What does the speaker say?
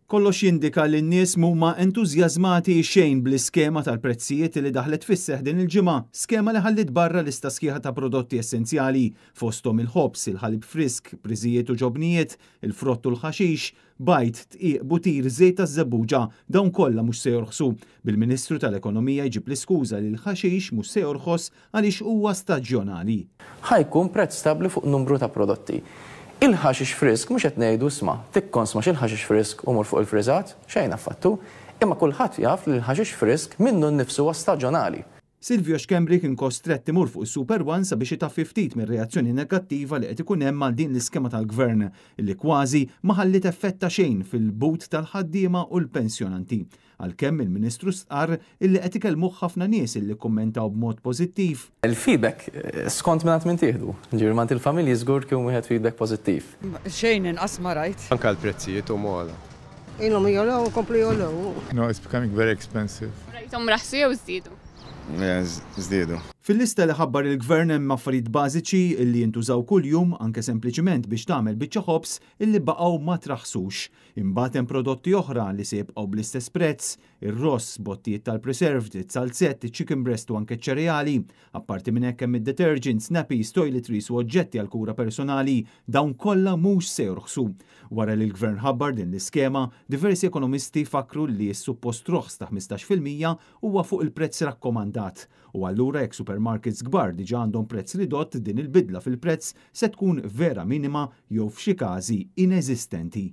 Kollox jindika li n-nies mhuma entużjażmati xejn bl-iskema tal-prezzijiet li daħlet fis-seħħ din il-ġimgħa, skema li ħalliet barra lista sħiħa ta' prodotti essenzjali, fosthom il-ħobż, il-ħalib frisk, priżijiet u ġobnijiet, il-frott u l-ħaxix, bajd, dqiq, butir, żejt taż-żebbuġa, dawn kollha mhux se jorħsu, bil-Ministru tal-Ekonomija jġib l-iskuża li l-ħaxix mhux se jorħos għaliex huwa staġjonali. Ħa jkun prezz stabbli fuq numru ta' prodotti. Il-ħaxix frisk mhux qed ngħidu isma' tikkonsmax il-ħaxix frisk u mur fuq il-friżat, xejn affattu, imma kulħadd jaf li l-ħaxix frisk minnu nnifsu huwa staġonali. Silvio Schembri kien kostrett imur fuq is-Super One sabiex itaffi ftit mir-reazzjoni negattiva li qed ikun hemm għal din l-iskema tal-Gvern li kważi ma ħalliet effett ta' xejn fil-but tal-ħaddiema u l-pensjonanti. Għalkemm il-Ministru stqarr illi qed ikellmuh ħafna nies illi kkummentaw b'mod pożittiv. Il-feedback skont mingħand min tieħdu. Jiġifieri mingħand il-familji żgur kien wieħed feedback pożittiv. Xejn inqas ma rajt. Anke l-prezzijiet huma ogħla. Ilhom jogħlew u jkomplu jogħlew. No, it's becoming very expensive. Rajthom raħsu jew żdiedu? Le, żdiedu. Fil-lista li ħabbar il-Gvern hemm affarijiet bażiċi illi jintużaw kuljum anke sempliċiment biex tagħmel biċċa ħobż illi baqgħu ma traħsux. Imbagħad hemm prodotti oħra li se jibqgħu bl-istess prezz, ir-ross, bottijiet tal-preserved, iz-zalzett, iċ-chicken breast u anke ċ-ċereali. Apparti minn hekk hemm id-detergents, nappies, toiletries u oġġetti għall-kura personali. Dawn kollha mhux se jorħsu. Wara li l-Gvern ħabbar din l-iskema, diversi ekonomisti fakkru li s-suppost roħs ta' 15% huwa fuq il-prezz rakkomandat. U allura jekk supermarkets kbar diġà għandhom prezz ridott din il-bidla fil-prezz se tkun vera minima jew f'xi każi ineżistenti.